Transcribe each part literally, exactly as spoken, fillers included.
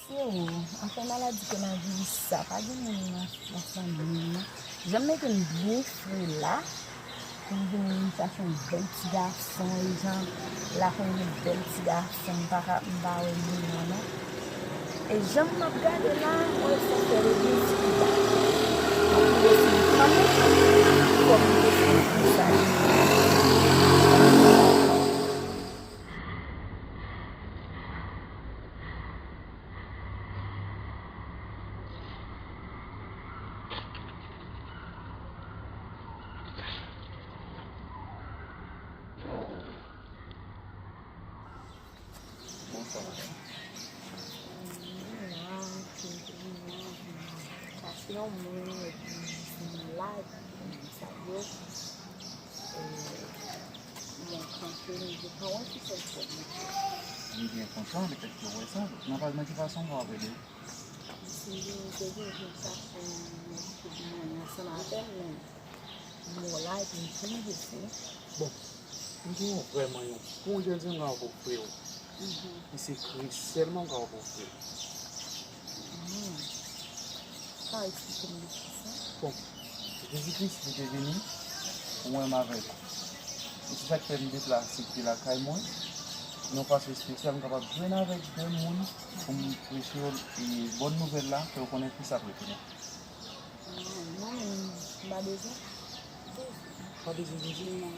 Se ou, anfen maladi konaviris sa, pa gen moun nan, nan fanmi m nan. Jan m mete m byen fre la, pou m vin chache yon bèl ti gason, e jan la fè yon bèl ti gason, m pa ka, m pa wè moun nan non. E jan m ap gade la, mwen se fè legliz pi ba. Mwen vle se fanmi, kòm m vle se legliz sa. Bonswa, madanm. Mwen la, mwen la, mwen la. Pase yon moun, epi mwen la, epi sa yo. Mwen kanpe, m di, pa wè ki sèl pwoblèm. M byen kontan le fèt ke w wè sa. Nan pa, nan ki fason w ap ede? Si m te gen pou m chache yon nèg pou m manyen ansanm avè l, men m wè la epi m fin blese. Bon, m gen yon vrèman yon bon jèn zanmi m ka ofri w. Mhm. E se Kris sèlman m ka ofri w. Hmm. Ka eksplike m de plis, non? Bon, Jezi Kris, li te vini pou mwen menm avèk ou. E se sa k fè m deplase kite lakay mwen, yon fason espesyal, m kapab jwenn avèk de moun pou m preche yo, e, bòn nouvèl la, fè yo konnen Kris ap retounen. Ah, mwen menm, m pa bezwen Jezi. Pa bezwen Jezi? Non.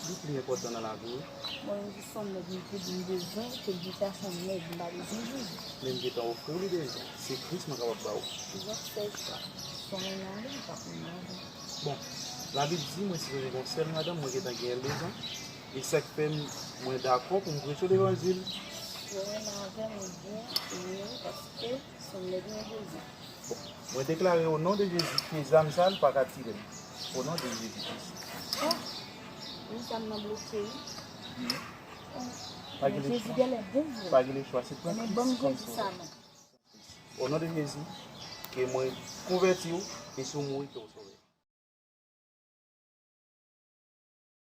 Li pi enpòtan nan lavi w. Mwen menm, jis yon nèg m te di m bezwen, ke m te chache yon nèg, m pa bezwen Jezi. Men m gentan ofri w li deja. Se Kris mwen kapab ba w. Jezi, se sa. Son nan li, m pa konn nan li. Bon, Labib di mwen sipoze gen yon sèl madanm, mwen gentan genyen l deja. E sa k fè m, mwen dakò pou m preche levanjil. Yo renmen avè m, wi, wi, paske se yon nèg mwen bezwen. Bon, mwen deklare o non de Jezi ke zam sa l pa ka tire m. O non de Jezi Kris. Oh, wi, zam nan bloke, wi. Wi. Oh, pa gen lechwa. Jezi genlè bon vre. Pa gen lechwa, se pran Kris kòm sovè. O non de Jezi, ke mwen konvèti w e si w mouri ke w sèvi.